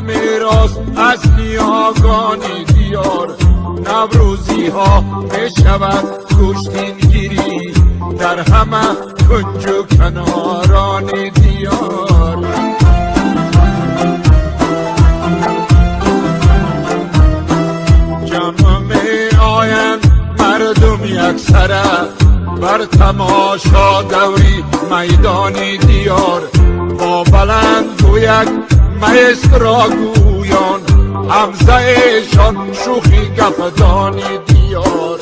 Мерос аз ниёгони диёр, наврӯзиҳо мешавад гӯштингирӣ дар ҳама кунҷу канорони диёр. Ҷамъ меоянд мардум яксара бар тамошо даври майдони диёр, бо баландгӯяк маэстро гӯён ҳамзаэшон шӯхи гапдони диёр.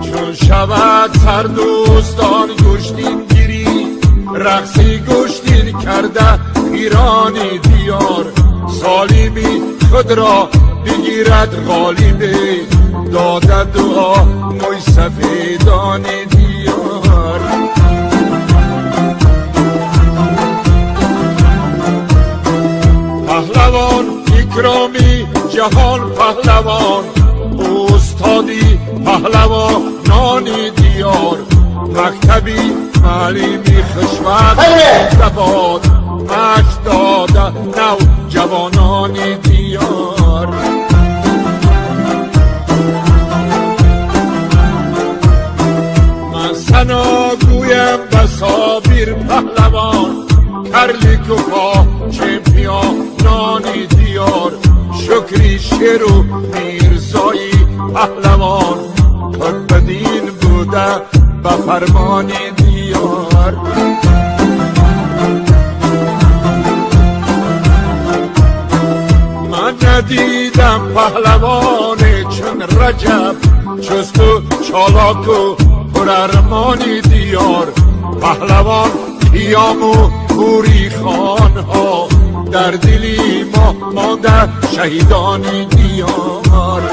Чун шавад сардӯстон гӯштингирӣ, рақси гӯштин карда пирони диёр, солими худро бигирад ғолибе дода дуо мӯйсафедони диёр. Паҳлавон икроми ҷаҳон, паҳлавон устоди паҳлавонони диёр, мактаби маълими хушвақт бод маҷд дода нав ҷавонони диёр. Ман сано гӯям ба Собир паҳлавон, Карликова чемпионони диёр, Шукри шеру Мирзои паҳлавон, Қутбиддин буда ба фармони диёр. Ман надидам паҳлавоне чун Раҷаб, чусту чолоку пурармони диёр, паҳлавон Қиёму Ҳури хонҳо дар дили мо монда шаҳидони диёр.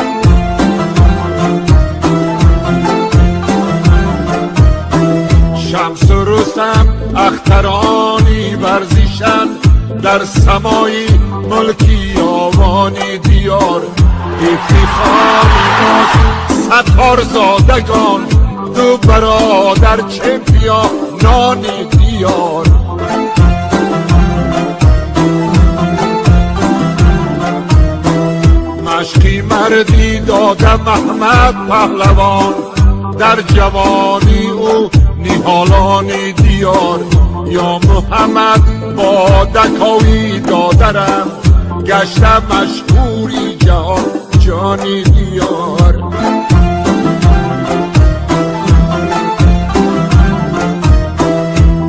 Шамсу Рустам ахтарони варзишанд дар самои мулки ёвони диёр, ифтихори мост сатторзодагон, ду бародар чемпионони диёр. Машқи мардӣ дода Маҳмад паҳлавон, дар ҷавонӣ ӯ ниҳолони диёр, ё Муҳаммад бо дакои додарам гашта машҳури ҷаҳон ҷони диёр.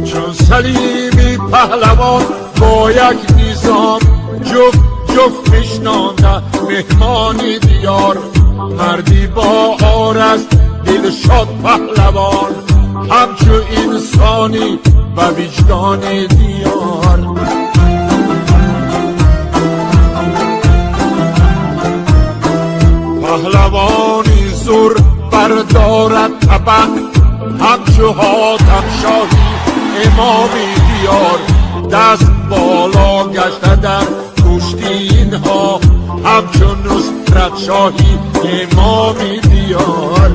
Чун Салими паҳлавон бо як низом ҷуфт ҷуфт мешнонда меҳмони диёр, мардӣ бо ор аст дилшод паҳлавон, ҳамчу инсонӣ ба виҷдони диёр. Паҳлавони зур бардорад табақ, ҳамчу Ҳотамшоҳи имоми диёр, даст боло гашта дар гӯштинҳо, ҳамчу Нусратшоҳи имоми диёр.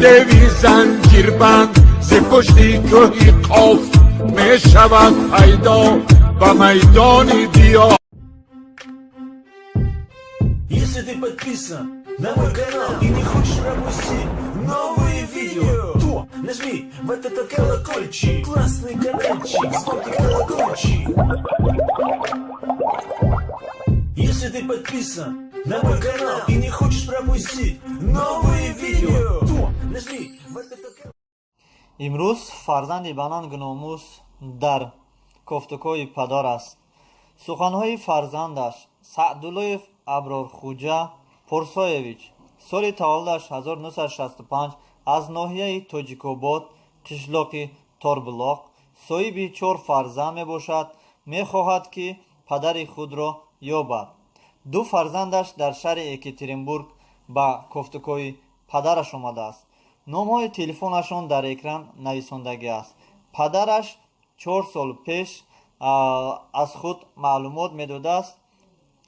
Деви занҷирбанд зи пушти кӯҳи Қоф мешавад пайдо ба майдони диёр. Если ты подписан на мой канал и не хочешь пропустить новые видео, то нажми вот этот колокольчик, классный каналчик, звонкий колокольчик. Если ты подписан на мой канал и не хочешь пропустить новые видео, то нажми вот этот колокольчик. Имрӯз фарзанди банангу номус дар кофтукои падар аст. Суханҳои фарзандаш Саъдуллоев Аброрхуҷа Пурсоевич, соли таваллудаш 1965, аз ноҳияи Тоҷикобод, қишлоқи Торбулоқ, соҳиби чор фарзанд мебошад, мехоҳад, ки падари худро ёбад. Ду фарзандаш дар шаҳри Екатеринбург ба кофтукои падараш омадааст. Номҳои телефонашон дар экран нависондагӣ аст. Падараш 4 сол пеш аз худ маълумот медодааст,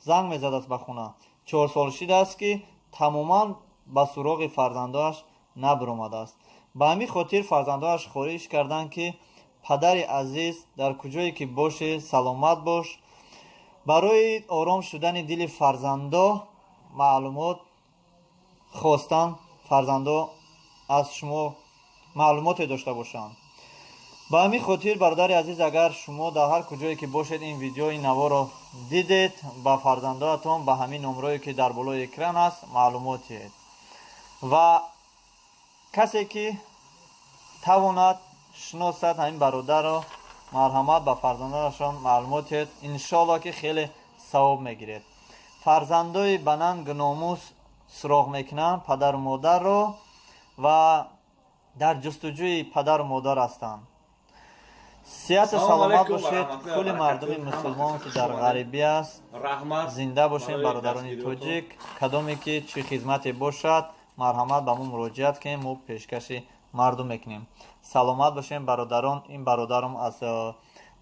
занг мезадааст ба хона. 4 сол шидааст, ки тамоман ба суроғи фарзандоаш набаромадааст. Ба ҳамин хотир фарзандоаш хоҳиш карданд, ки падари азиз, дар куҷое ки бошӣ, саломат бош. Барои ором шудани дили фарзандо маълумот хостан, фарзандо аз шумо маълумоте дошта бошанд. Ба ҳамин хотир, бародари азиз, агар шумо дар ҳар куҷое ки бошед, ин видеои наворо дидед, ба фарзандоатон ба ҳамин номрое ки дар болои экран аст маълумот диҳед ва касе ки тавонад шиносад ҳамин бародарро, марҳамат, ба фарзандонашон маълумот диҳед. Иншоалло, ки хеле савоб мегиред. Фарзандои ба нангу номус суроғ мекунанд падару модарро ва дар ҷустуҷӯи падару модар ҳастанд. Сиҳату саломат бошед, кулли мардуми мусулмон, ки дар ғарибӣ аст. Зинда бошем, бародарони тоҷик. Кадоме ки чӣ хизмате бошад, марҳамат, ба мо муроҷиат кунем, мо пешкаши мардум мекунем. Саломат бошем, бародарон. Ин бародарам аз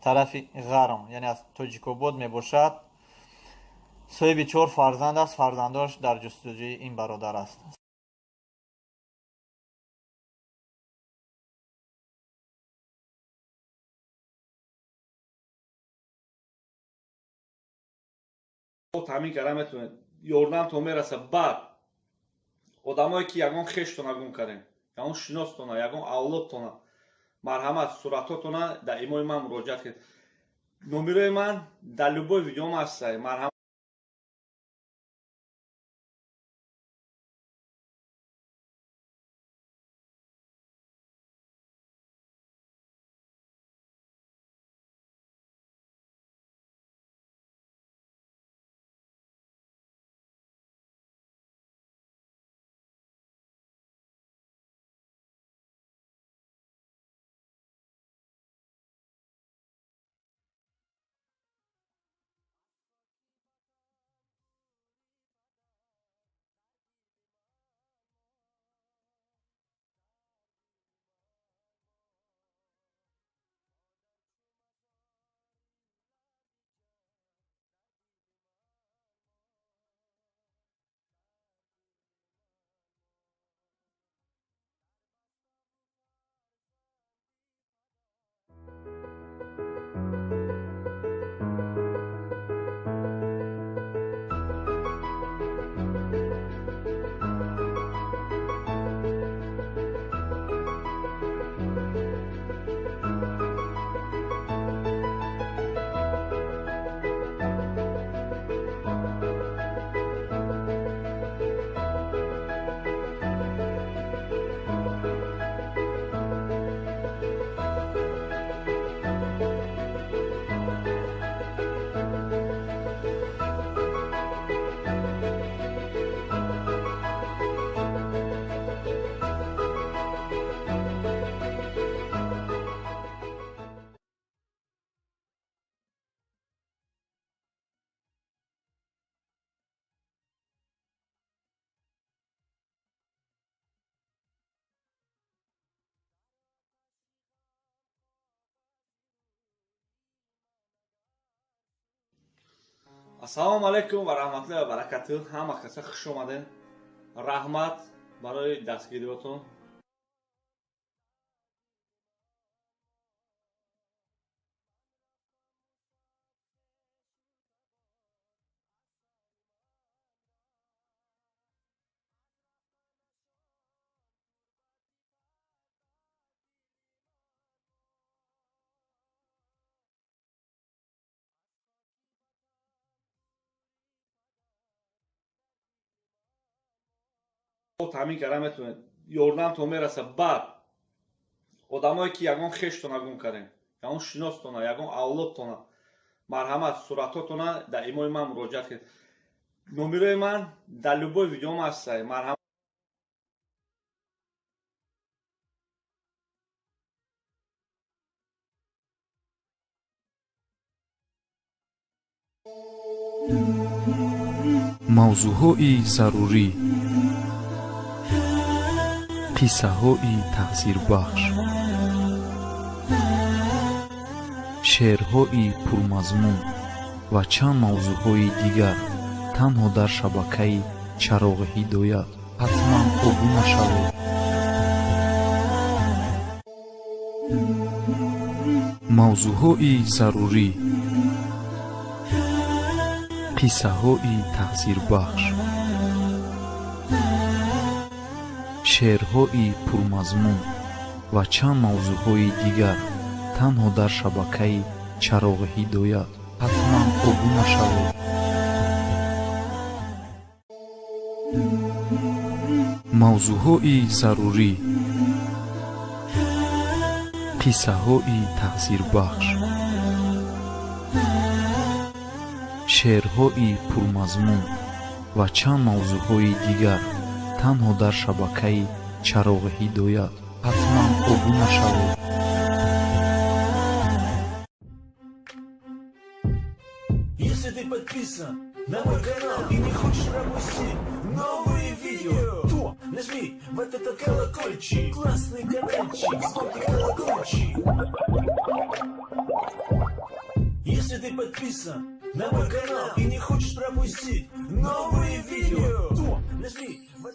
тарафи ғарм, яъне аз Тоҷикобод мебошад, соҳиби чор фарзанд аст. Фарзандош дар ҷустуҷӯи ин бародар аст. Таъмин карда метавонед, ёрдамтон мераса. Баъд одамое ки ягон хештона гум кардем, ягон шиностона, ягон авлодтона, марҳамат, суратҳотона дар имои ман муроҷиат кунед. Номерои ман дар любой видеом ҳаста, марҳамат. Ассалому алайкум ва раҳматуллоҳи ва баракатуҳ. Ҳама каса хуш омадед. Раҳмат барои дастгириётон. Таъмин карда метавонед, ёрдамтон мераса. Баъд одамое ки ягон хештона гум кардем, ягон шиностона, ягон авлодтона, марҳамат, суратҳотона дар имои ман муроҷиат кунед. Номерои ман дар любой видеом ҳаста, марҳамат. Мавзӯъҳои зарурӣ, қиссаҳои таъсирбахш, шеърҳои пурмазмун ва чанд мавзӯъҳои дигар танҳо дар шабакаи Чароғи ҳидоят. Ҳатман обуна шавед. Мавзӯъҳои зарурӣ, қиссаҳои таъсирбахш, шеърҳои пурмазмун ва чанд мавзӯъҳои дигар танҳо дар шабакаи Чароғи ҳидоят. Ҳатман обуна шавед. Мавзӯъҳои зарурӣ, қиссаҳои таъсирбахш, шеърҳои пурмазмун ва чанд мавзӯъҳои дигар танҳо дар шабакаи Чароғи ҳидоят. Ҳатман обуна шавед. Если ты подписан на мой канал и не хочешь пропустить новые видео, то нажми вот этот колокольчик, классный каналчик, звонкий колокольчик. Если ты подписан на мой канал и не хочешь пропустить новые видео, то нажми вот